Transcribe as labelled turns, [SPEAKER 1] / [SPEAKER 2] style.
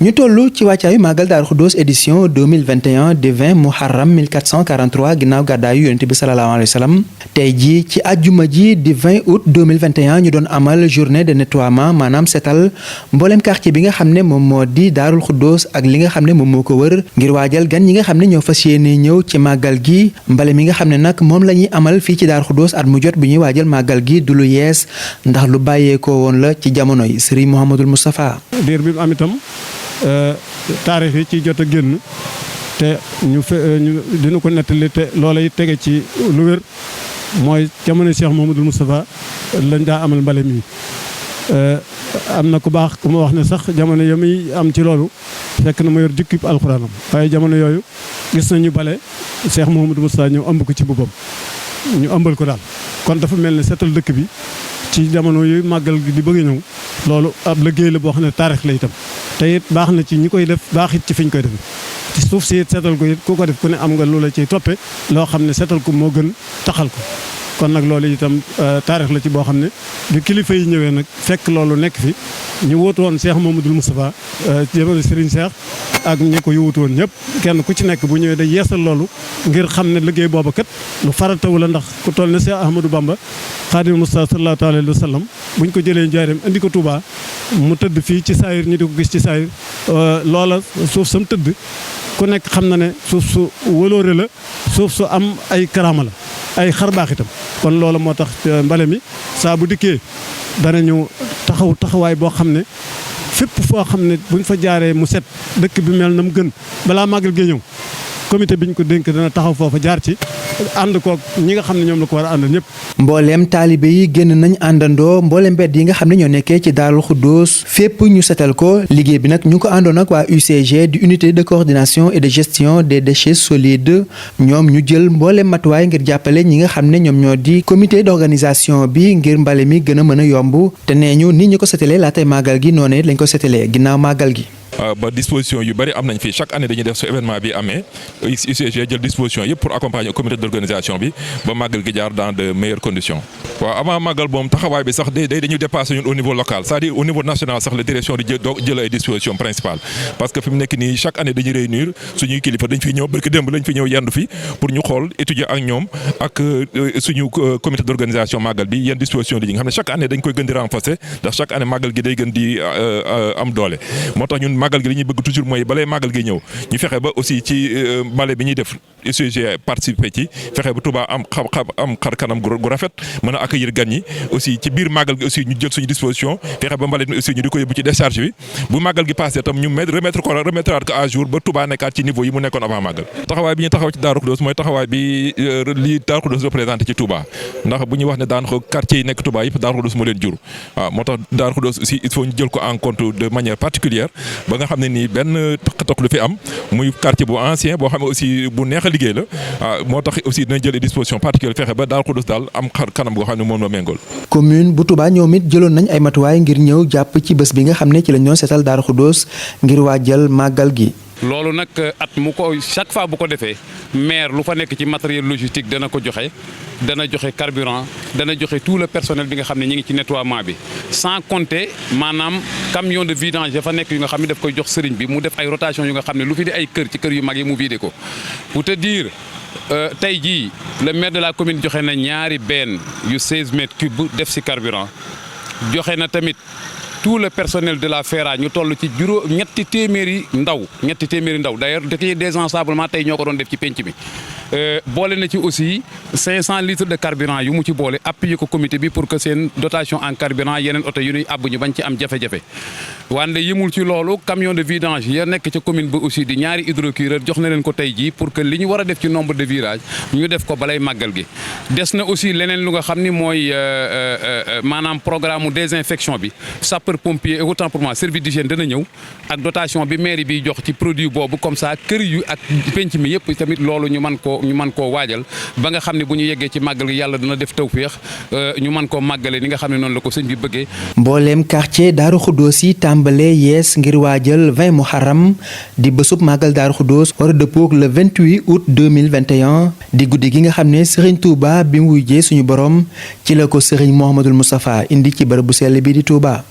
[SPEAKER 1] ñu toll ci wàccaayu màggal Daaru Xudoos édition 2021 di 20 muharram 1443 ginnaaw gàddaayu yonent bi sallallahu alayhi wa sallam tey jii ci àjjuma ji di 20 août 2021 ñu doon amal journée de nettoiement maanaam setal mboolem quartier bi nga xam ne moom moo di Daarul Xudoos ak li nga xam ne moom moo ko wër ngir waajal gan ñi nga xam ne ñoo fas yéene ñëw ci màggal gi mbale mi nga xam ne nag moom la ñuy amal fii ci Daaru Xudoos at mu jot bi ñuy waajal màggal gi du lu yees ndax lu bàyyeekoo woon la ci jamono yi Serigne Mouhamadul Moustapha.
[SPEAKER 2] diir bi mu am itam taarix yi ci jot a génn te ñu dina ko nettali te loola it tege ci lu wér mooy jamono Cheikh Mouhamadul Moustapha lañ daa amal mbale mi am na ku baax ku ma wax ne sax jamono ya muy am ci loolu fekk na ma yor jukkib alxuraanam waaye jamono yooyu gis nañu bale Cheikh Mouhamadul Moustapha ñëw ëmb ko ci boppam ñu ëmbal ko daal kon dafa mel ne seetal dëkk bi ci jamono yu màggal gi di bëgg ñëw loolu ab liggéey la boo xam ne taarix la itam te it baax na ci ñi koy def baax it ci fiñ koy def ci suuf si it seetal ko it ku ko def ku ne am nga loola ciy toppe loo xam ne seetal ko moo gën taxal ko kon nag loolu itam taarix la ci boo xam ne bi kilifa yi ñëwee nag fekk loolu nekk fi ñu wóotu woon Cheikh Mouhamadoul Moustapha jamono Serigne Cheikh ak ñi ko yóotu woon ñëpp kenn ku ci nekk bu ñëwee day yeesal loolu ngir xam ne liggéey booba kat lu faratawu la ndax ku toll ne Cheikh Ahmadou Bamba Xaadimu Mustafa sallallahu alayhi wa sallam buñ ko jëlee Njaaréem indi ko Touba mu tëdd fii ci saayir ñu di ko gis ci saayir loola suuf sam tëdd ku nekk xam na ne suuf su wëloore la suuf su am ay karaama la ay xarbaax itam kon loola moo tax mbale mi saa bu dikkee danañu taxawaay boo xam ne fépp foo xam ne buñ fa jaaree mu set dëkk bi mel na mu gën balaa màggal gi ñëw comité bi ñu ko dénk dana taxaw foofa jaar ci ànd koog ñi nga xam ne ñoom la ko war a àndal ñëpp.
[SPEAKER 1] mbooleem taalibe yi génn nañ àndandoo mbooleem mbedd yi nga xam ne ñoo nekkee ci Daarul Xudoos fépp ñu setal ko liggéey bi nag ñu ko àndoon ak waa UCG di unité de coordination et de gestion des déchets solides ñoom ñu jël mbooleem matuwaay ngir jàppale ñi nga xam ne ñoom ñoo di comité d'organisation bi ngir mbale mi gën a mën a yomb te nee ñu nit ñi ko setalee laatay màggal gi noonu lañ ko setalee ginnaaw màggal gi.
[SPEAKER 3] ba disposition yu bëri am nañ fi chaque année dañuy def su événement bi amee UCG jël disposition yëpp pour accompagner comité d'organisation bi ba màggal gi jaar dans de meilleures conditions. waaw avant màggal moom taxawaay bi sax dañuy dépassé ñun au niveau local c'est-à-dire au niveau national sax la direction di jël ay dispositions principales parce que fi mu nekk nii chaque année dañuy réunir suñuy kilifa dañ fiy ñëw barki démb lañ fi ñëw yendu fi pour ñu xool étudier ak ñoom ak suñu comité d'organisation màggal bi yenn disposition di nga xam ne chaque année dañ koy gën di renforcer ndax chaque année màggal gi day gën di am doole moo tax ñun màggal gi li ñuy bëgg toujours mooy balay màggal gi ñëw ñu fexe ba aussi ci mbale bi ñuy def UCG participer ci fexe ba Touba am xar kanam gu rafet mën a accueillir gan ñi aussi ci biir màggal gi aussi ñu jël suñu disposition fexe ba mbale mi aussi ñu di ko yóbbu ci décharge bi bu màggal gi passé tam ñu remettre ko à jour ba Touba nekkaat ci niveau yi mu nekkoon avant màggal taxawaay bi ñu taxaw ci Daaru Xudoos mooy taxawaay bi li Daaru Xudoos représenté ci Touba ndax bu ñuy wax ne daanaka quartier yi nekk Touba yëpp Daaru Xudoos moo leen jur waaw moo tax Daaru Xudoos aussi il faut ñu jël ko en compte de manière particulière ba nga xam ne nii benn toq lu fi am muy quartier bu ancien boo xam ne aussi bu neex a liggéey la moo tax aussi dina jël disposition particulière fexe ba Daaru Xudoos daal am xar kanam goo xam ne moom la méngool.
[SPEAKER 1] commune bu Touba ñoom it jëloon nañ ay matuwaay ngir ñëw jàpp ci bés bi nga xam ne ci lañ doon seetal Daaru Xudoos ngir waajal màggal gi.
[SPEAKER 4] loolu nag at mu ko chaque fois bu ko defee maire lu fa nekk ci matériel logistique dana ko joxe dana joxe carburant dana joxe tout le personnel bi nga xam ne ñi ngi ci nettoiement bi sans compter maanaam camion de vidange dafa nekk yu nga xam ne daf koy jox sëriñ bi mu def ay rotation yu nga xam ne lu fi di ay kër ci kër yu mag yi mu vidé ko pour te dire tey jii le maire de la commune joxe na ñaari benn yu 16 mètres cubes def si carburant joxe na tamit tout le personnel de la FERA ñu toll ci ñetti téeméeri ndaw d'ailleurs désensablement tey ñoo ko doon def ci penc mi boole na ci aussi 500 litres de carburant yu mu ci boole appuyer ko comité bi pour que seen dotation en carburant yeneen oto yu ñuy àbb ñu bañ ci am jafe-jafe wante yëmul ci loolu camion de vidange ya nekk ca commune ba aussi di ñaari hydrocureur jox na leen ko tey jii pour que li ñu war a def ci nombre de virage ñu def ko balay màggal gi des na aussi leneen lu nga xam ni mooy maanaam programme désinfection bi sapeur pompier et autant pour moi service d'hygiène dana ñëw ak dotation bi mairie bi jox ci produit boobu comme ça kër yu ak penc mi yëpp tamit loolu ñu mën koo waajal ba nga xam ne bu ñu yeggee ci màggal gi yàlla dana def tawféex ñu mën koo màggale ni nga xam ne noonu la ko sëñ bi bëggee.
[SPEAKER 1] mbooleem quartier Daaru Xudoos yi tàmbalee yees ngir waajal 20 muharram di bésub màggal Daaru Xudoos war a dëppoog le 28 août 2021 di guddi gi nga xam ne Serigne Touba bi mu wujjee suñu borom ci la ko Serigne Mouhamadul Moustapha indi ci bërëb bu sell bi di Touba.